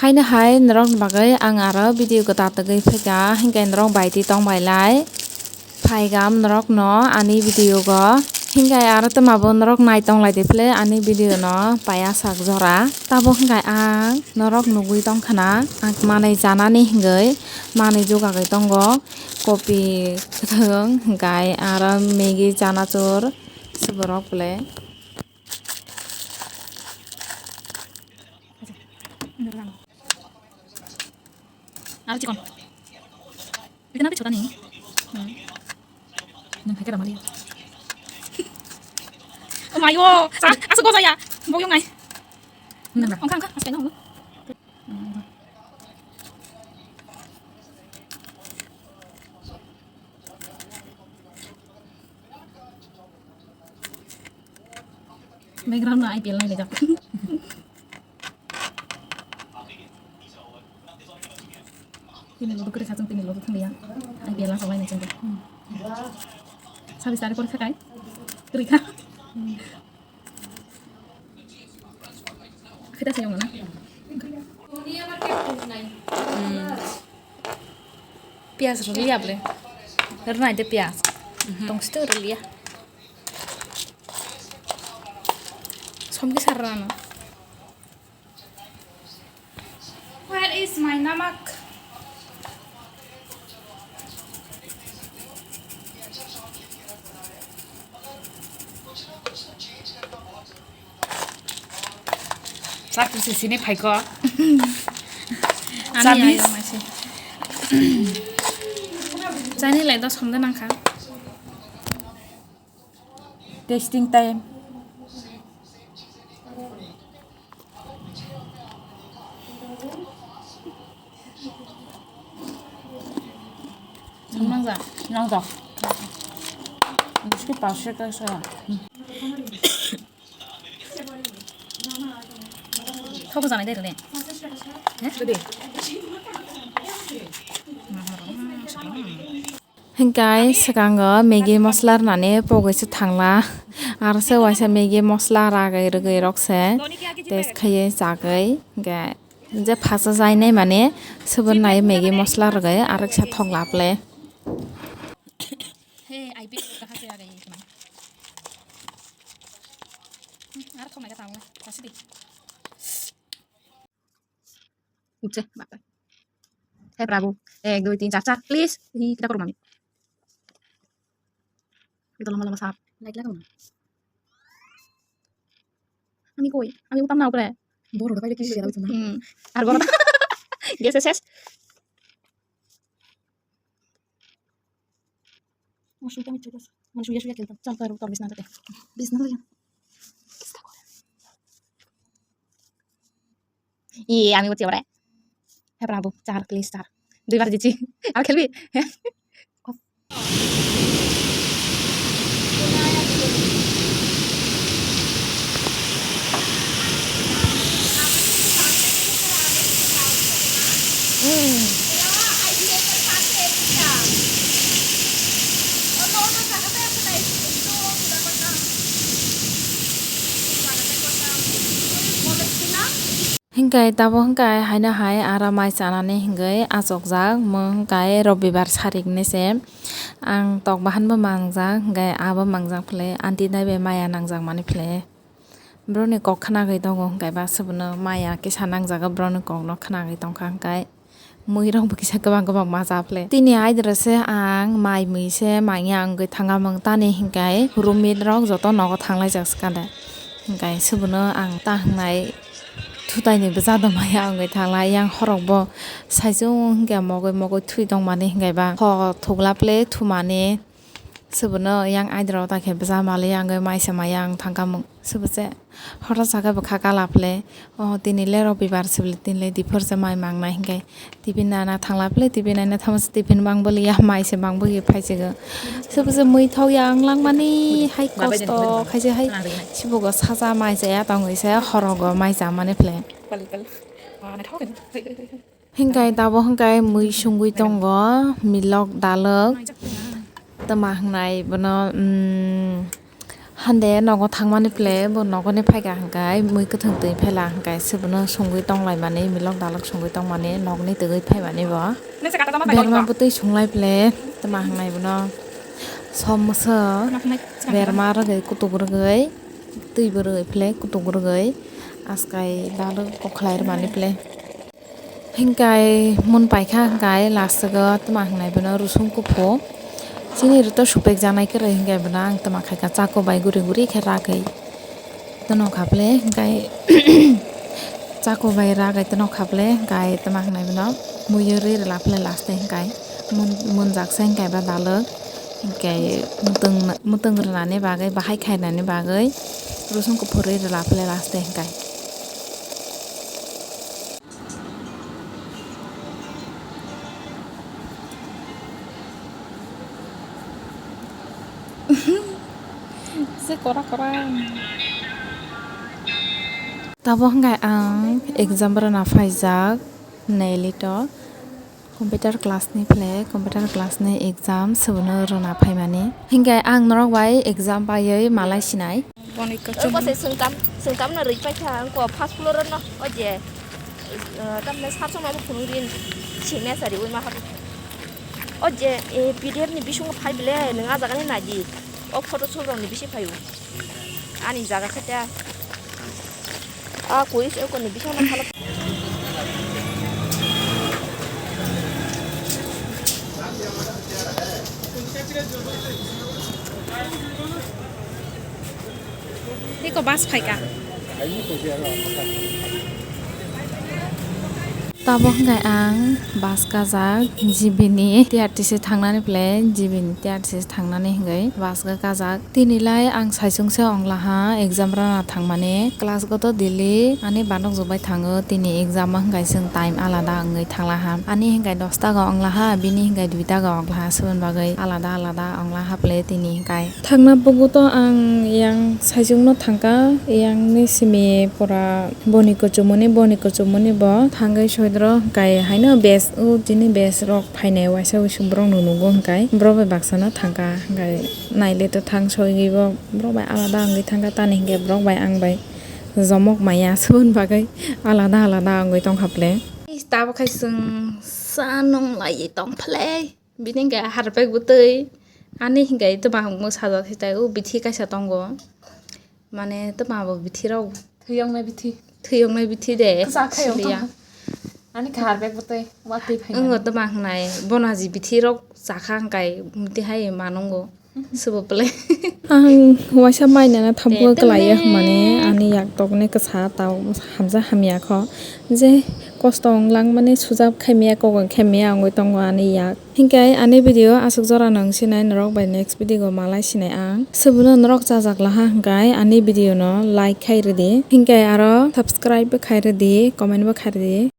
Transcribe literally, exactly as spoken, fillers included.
Haino hai norokni bagwi ang aro video kwtal tagwi phaikha, hinkhe norok bai twi tongbailai. Phaikha norokno ani video o, hinkhe aro twmabo norok nai tonglaidi phle ani video no paiya sak jora. Tabuk hinkhe ang norok nugwi tongkhana, ang manwi chanani hingwi manwi jugagwi tongo, kopi kwthwng, hinkhe aro Maggi, chanachur, siborok phle. Aro chikon. Ito na chota ni. Hmm. Nang hai ka damali. Oh my god. Sa, asa goza ya. Boyong ai. Nang. Ongkha, ongkha, asa no. Background no I P L nai jak. Tini lodo kri sachung, tini lodo thangya. I P L a sawai ni chengda. Sabis tari por khakai. Kri kha. Khita sayong na. Piyas rwliya ble. Rwnai de piyas. Tong sito rwliya. Somki sarrano. Where is my namak? Chakri se sini phaikho. Ani Chabis. Ayo masi. Chani lai dos somda nangkha. Testing time. Nangja. Nangja. Biskit pase ka sa. Thok janai dai rene. He? Gede. Hinkhe swkango Maggi mosla rwnani pogwi se thangla, aro se waisa Maggi mosla ragwi rwgwi rok se test khaiwi chagwi, hinkhe je phasajainai mane subunai Maggi mosla rwgwi aroksa thok laple. He, I P L kaham se ragwi. Aro thok nai ka tamo, kasi di. Uche, bye bye. He Prabhu, ek, dui, tin, char, char, please. Hi, kita kurang ni. Itu lama-lama sap. Like laga mana? Ami koi, ami utang na upre. Boro da paile kisi jera utang. Hmm. Ar boro da. Yes, yes, yes. Masuk kami cerdas. Masuk ya sudah kita. Contoh tor bisna tadi. Bisna lagi. Iye, ami buchi ore. He Prabhu, char, please, char. Duibar jichi. Ar khelbi. Hinkhe tabuk hinkhe haino hai aro mai chanani hingwi achukjak, mung hinkhe Robibar sarik hinwi se ang tok bahan bo mangjak, hinkhe abo mangjak phle aunty nai bai maya nangjak mani phle. Borokni kok khwnagwi tongo, hinkhe ba se bono maya kisa nangjago borokni kokno khwnagwi tongkha, hinkhe mui rok bo kisa kwbang kwbang ma cha phle. Tini aidoro se ang mai mui se mangya wngwi thangkha, mung tani hinkhe roommate rok joto nogo thanglaijak swkang de, hinkhe se bono ang ta hingnai thutai ni bwsa do maya wngwi thanglai. Yang horok bo saichung hinkhe mogwi mogwi thui tongmani hinkhe ba kho thukla phle thumani. Subono yang aidro ta khe bwsa mali yang maisa maya ang thangkha mung. Subo se horo saka bwkha kala phle. Oh, tini le Robibar sibole tini le diphor se mai mangnai hinkhe tiffin nana thangla phle, tiffin nana thangma se tiffin mang boli ya mai se mang boli phai se go. Subo se mui thok ya ang langmani hai kosto khaise hai sibo go sacha mai se ya tongwi se horo go mai cha mani phle. Hinkhe tabuk hinkhe mui sungwi tongo, milok dalok, twma hingnai bono, mm, Hande nogo thangmani ple bo nogoni phaikha hwnkhe mui kwthwng twi phela hwnkhe se bono songwi tonglaimani milok dalok songwi tongmani nogni twi phaimani bo. Berma bwtwi songlai ple twma hwngnai bono som mwswk berma rwgwi kutuk rwgwi twi bo rwgwi ple kutuk rwgwi askai dalok kokhlai rwmani ple. Hingkai mun paikha hingkai last o tma hingnai bono rusung kuphur. Chini rwto supek janai kwrwi hingkai bono ang tma khaikha chako bai guri guri khe ragwi. Tono khaple hingkai chako bai ragwi tono khaple hingkai tma hingnai bono muiyo rwi rwla phle last o hingkai mun, munjak se hingkai ba dalwk hingkai mwtwng, mwtwng rwnani bagwi bahai khainani bagwi rusung kuphur rwi rwla phle last o hingkai. Se kora kora. Tabuk hwnkhe ang exam rwna phaijak Nelito. Computer class ni phle, computer class ni exam se bono rwna phaimani. Hinkhe ang norok bai exam paiwi malai sinai. Oi, kosai swngtam, swngtam no rwi paikha, ang ko first floor no, o je, eh, tamne sar song no phunuk rin, signature ri oi ma hor. O je, eh, P D F ni bising phai bile, nwng a jaga ni nai di. O photo sop rok ni bisi phai o. Ani jaga khe ta. A koi se koni bising no phalok. Eko bus phaikha. Tabuk hwnkhe ang bus kajak G B ni T R T C thangnani phle, G B ni T R T C thangnani hwnkhe bus kajak. Tini lai ang saichung se ongla ha exam rwna thangmani. Class goto daily ani banok jok bai thango, tini exam o hwnkhe chwng time alada wngwi thangla ha. Ani hwnkhe dosta go ongla ha, bini hwnkhe duita go ongla ha, swboni bagwi alada alada ongla ha phle tini hwnkhe. Thangna bugo to ang yang saichung no thangkha, yang ni simi pora boni kuchumuni, boni kuchumuni bo thangwi soidro hwnkhe haino bes o tini bes rok phainai waisa waisa borok no nugo hwnkhe borok bai baksa no thangkha hwnkhe. Naile to thang sogwi bo borok bai alada wngwi thangkha, tani hinkhe borok bai ang bai jomok maya swboni bagwi alada alada wngwi tongkha phle. Tabuk khai chwng sa nung lai tong phle, bini hinkhe harpek bwtwi ani hinkhe twma mung sajak se tai o bithi kaisa tongo, mane twma bo bithi rok. Thwiyoknai bithi. Thwiyoknai bithi de. Kwchak khai siliya. Ani khe harpek bwtwi watwi phai. Wngo twma hwnai bonaji bithi rok chakha hwnkhe mtwi hai manungo. Subo phle. Ang waisa mai nana thamkho. Tete kwlaiya hwnmani ani yak tokni kwsa tao hamja hamya kho. Je kosto wng langmani sujak khaimya kok wng khaimya wngwi tongo ani yak. Hinkhe ani video aswk jora no wng sinai norok bai next video o malai sinai ang. Swbwno norok chajak laha hinkhe ani video no like khai rwdi. Hinkhe aro subscribe bo khai rwdi, comment bo khai rwdi.